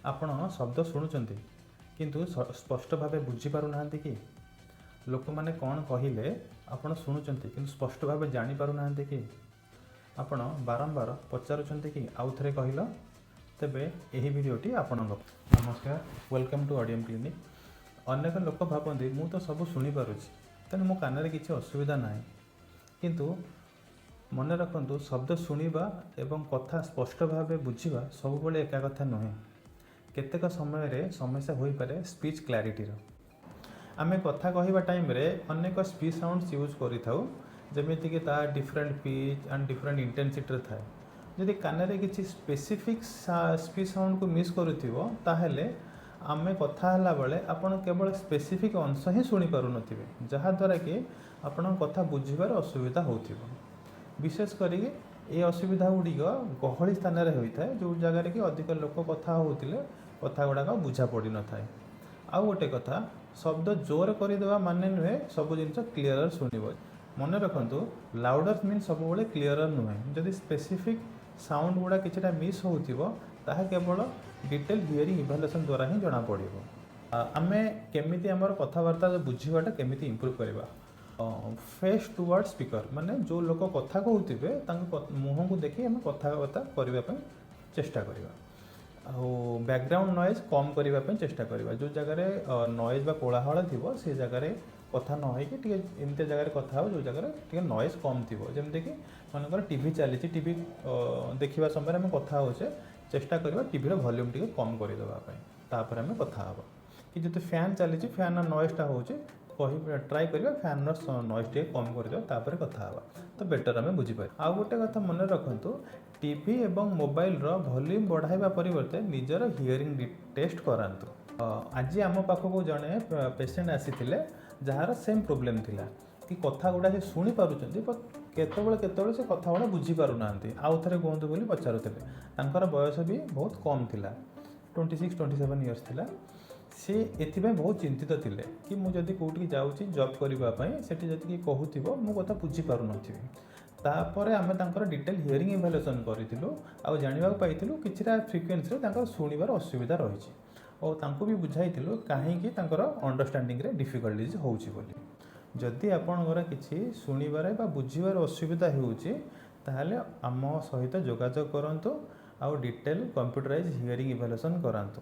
ଆପଣ ଶବ୍ଦ ଶୁଣୁଛନ୍ତି, କିନ୍ତୁ ସ୍ପଷ୍ଟ ଭାବେ ବୁଝିପାରୁନାହାନ୍ତି କି? ଲୋକମାନେ କ'ଣ କହିଲେ ଆପଣ ଶୁଣୁଛନ୍ତି, କିନ୍ତୁ ସ୍ପଷ୍ଟ ଭାବେ ଜାଣିପାରୁନାହାନ୍ତି କି? ଆପଣ ବାରମ୍ବାର ପଚାରୁଛନ୍ତି କି, "ଆଉ ଥରେ କହିଲ?" ତେବେ ଏହି ଭିଡ଼ିଓଟି ଆପଣଙ୍କ। ନମସ୍କାର, welcome to ଅଡ଼ିୟମ୍ କ୍ଲିନିକ୍। ଅନେକ ଲୋକ ଭାବନ୍ତି, "ମୁଁ ତ ସବୁ ଶୁଣିପାରୁଛି, ତେଣୁ ମୋ କାନରେ କିଛି ଅସୁବିଧା ନାହିଁ।" କିନ୍ତୁ ମନେ ରଖନ୍ତୁ, ଶବ୍ଦ ଶୁଣିବା ଏବଂ କଥା ସ୍ପଷ୍ଟ ଭାବେ ବୁଝିବା ସବୁବେଳେ ଏକା କଥା ନୁହେଁ। କେତେକ ସମୟରେ ସମସ୍ୟା ହୋଇପାରେ ସ୍ପିଚ୍ କ୍ଲାରିଟିର। ଆମେ କଥା କହିବା ଟାଇମ୍ରେ ଅନେକ ସ୍ପିଚ୍ ସାଉଣ୍ଡସ୍ ୟୁଜ୍ କରିଥାଉ, ଯେମିତିକି ତା ଡିଫରେଣ୍ଟ ପିଚ୍ ଆଣ୍ଡ ଡିଫରେଣ୍ଟ ଇଣ୍ଟେନ୍ସିଟିରେ ଥାଏ। ଯଦି କାନରେ କିଛି ସ୍ପେସିଫିକ୍ ସ୍ପିଚ୍ ସାଉଣ୍ଡକୁ ମିସ୍ କରୁଥିବ, ତାହେଲେ ଆମେ କଥା ହେଲା ବେଳେ ଆପଣ କେବଳ ସ୍ପେସିଫିକ୍ ଅଂଶ ହିଁ ଶୁଣିପାରୁନଥିବେ, ଯାହାଦ୍ୱାରା କି ଆପଣଙ୍କ କଥା ବୁଝିବାରେ ଅସୁବିଧା ହେଉଥିବ। ବିଶେଷ କରିକି ଏ ଅସୁବିଧା ଗୁଡ଼ିକ ଗହଳି ସ୍ଥାନରେ ହୋଇଥାଏ, ଯେଉଁ ଜାଗାରେ କି ଅଧିକ ଲୋକ କଥା ହେଉଥିଲେ କଥା ଗୁଡ଼ାକ ବୁଝା ପଡ଼ିନଥାଏ। ଆଉ ଗୋଟେ କଥା, ଶବ୍ଦ ଜୋର କରିଦେବା ମାନେ ନୁହେଁ ସବୁ ଜିନିଷ କ୍ଲିଅର ଶୁଣିବ। ମନେ ରଖନ୍ତୁ, ଲାଉଡର ମିନ୍ସ ସବୁବେଳେ କ୍ଲିଅର ନୁହେଁ। ଯଦି ସ୍ପେସିଫିକ୍ ସାଉଣ୍ଡ ଗୁଡ଼ା କିଛିଟା ମିସ୍ ହେଉଥିବ, ତାହା କେବଳ ଡିଟେଲ୍ ହିୟରିଂ ଇଭାଲୁଏସନ୍ ଦ୍ୱାରା ହିଁ ଜଣାପଡ଼ିବ। ଆମେ କେମିତି ଆମର କଥାବାର୍ତ୍ତା ବୁଝିବାଟା କେମିତି ଇମ୍ପ୍ରୁଭ୍ କରିବା? ଫେସ୍ ଟୁୱାର୍ଡ଼ ସ୍ପିକର, ମାନେ ଯେଉଁ ଲୋକ କଥା କହୁଥିବେ, ତାଙ୍କ ମୁହଁକୁ ଦେଖି ଆମେ କଥାବାର୍ତ୍ତା କରିବା ପାଇଁ ଚେଷ୍ଟା କରିବା। ଆଉ ବ୍ୟାକଗ୍ରାଉଣ୍ଡ ନଏଜ୍ କମ୍ କରିବା ପାଇଁ ଚେଷ୍ଟା କରିବା। ଯେଉଁ ଜାଗାରେ ନଏଜ୍ ବା କୋଳାହଳ ଥିବ, ସେ ଜାଗାରେ କଥା ନ ହେଇକି ଟିକେ ଏମିତିଆ ଜାଗାରେ କଥା ହେବ, ଯେଉଁ ଜାଗାରେ ଟିକେ ନଏଜ୍ କମ୍ ଥିବ। ଯେମିତିକି ମନେକର ଟିଭି ଚାଲିଛି, ଟିଭି ଦେଖିବା ସମୟରେ ଆମେ କଥା ହେଉଛେ, ଚେଷ୍ଟା କରିବା ଟିଭିର ଭଲ୍ୟୁମ୍ ଟିକେ କମ୍ କରିଦେବା ପାଇଁ, ତାପରେ ଆମେ କଥା ହେବା। କି ଯଦି ଫ୍ୟାନ୍ ଚାଲିଛି, ଫ୍ୟାନ୍ର ନଏଜ୍ଟା ହେଉଛି, ଟ୍ରାଏ କରିବା ଫ୍ୟାନ୍ର ନଏଜ୍ ଟିକେ କମ୍ କରିଦେବା, ତାପରେ କଥା ହେବା, ତ ବେଟର୍ ଆମେ ବୁଝିପାରିବା। ଆଉ ଗୋଟେ କଥା ମନେ ରଖନ୍ତୁ, ଟିଭି ଏବଂ ମୋବାଇଲର ଭଲ୍ୟୁମ୍ ବଢ଼ାଇବା ପରିବର୍ତ୍ତେ ନିଜର ହିୟରିଂ ଟେଷ୍ଟ କରାନ୍ତୁ। ଆଜି ଆମ ପାଖକୁ ଜଣେ ପେସେଣ୍ଟ ଆସିଥିଲେ, ଯାହାର ସେମ୍ ପ୍ରୋବ୍ଲେମ୍ ଥିଲା କି କଥା ଗୁଡ଼ା ସେ ଶୁଣିପାରୁଛନ୍ତି, ବଟ୍ କେତେବେଳେ କେତେବେଳେ ସେ କଥା ଗୁଡ଼ା ବୁଝିପାରୁନାହାନ୍ତି। "ଆଉ ଥରେ କୁହନ୍ତୁ" ବୋଲି ପଚାରୁଥିଲେ। ତାଙ୍କର ବୟସ ବି ବହୁତ କମ୍ ଥିଲା, 26 27 ଇୟର୍ସ ଥିଲା। ସେ ଏଥିପାଇଁ ବହୁତ ଚିନ୍ତିତ ଥିଲେ କି ମୁଁ ଯଦି କେଉଁଠିକି ଯାଉଛି ଜବ୍ କରିବା ପାଇଁ, ସେଠି ଯଦି କିଏ କହୁଥିବ, ମୁଁ କଥା ବୁଝିପାରୁନଥିବି। ତାପରେ ଆମେ ତାଙ୍କର ଡିଟେଲ୍ ହିୟରିଂ ଇଭାଲୁଏସନ୍ କରିଥିଲୁ ଆଉ ଜାଣିବାକୁ ପାଇଥିଲୁ କିଛିଟା ଫ୍ରିକ୍ୱେନ୍ସିରେ ତାଙ୍କର ଶୁଣିବାର ଅସୁବିଧା ରହିଛି ଓ ତାଙ୍କୁ ବି ବୁଝାଇଥିଲୁ କାହିଁକି ତାଙ୍କର ଅଣ୍ଡରଷ୍ଟାଣ୍ଡିଂରେ ଡିଫିକଲ୍ଟିଜ୍ ହେଉଛି ବୋଲି। ଯଦି ଆପଣଙ୍କର କିଛି ଶୁଣିବାରେ ବା ବୁଝିବାରେ ଅସୁବିଧା ହେଉଛି, ତାହେଲେ ଆମ ସହିତ ଯୋଗାଯୋଗ କରନ୍ତୁ ଆଉ ଡିଟେଲ୍ କମ୍ପ୍ୟୁଟରାଇଜ୍ ହିୟରିଂ ଇଭାଲୁଏସନ୍ କରାନ୍ତୁ।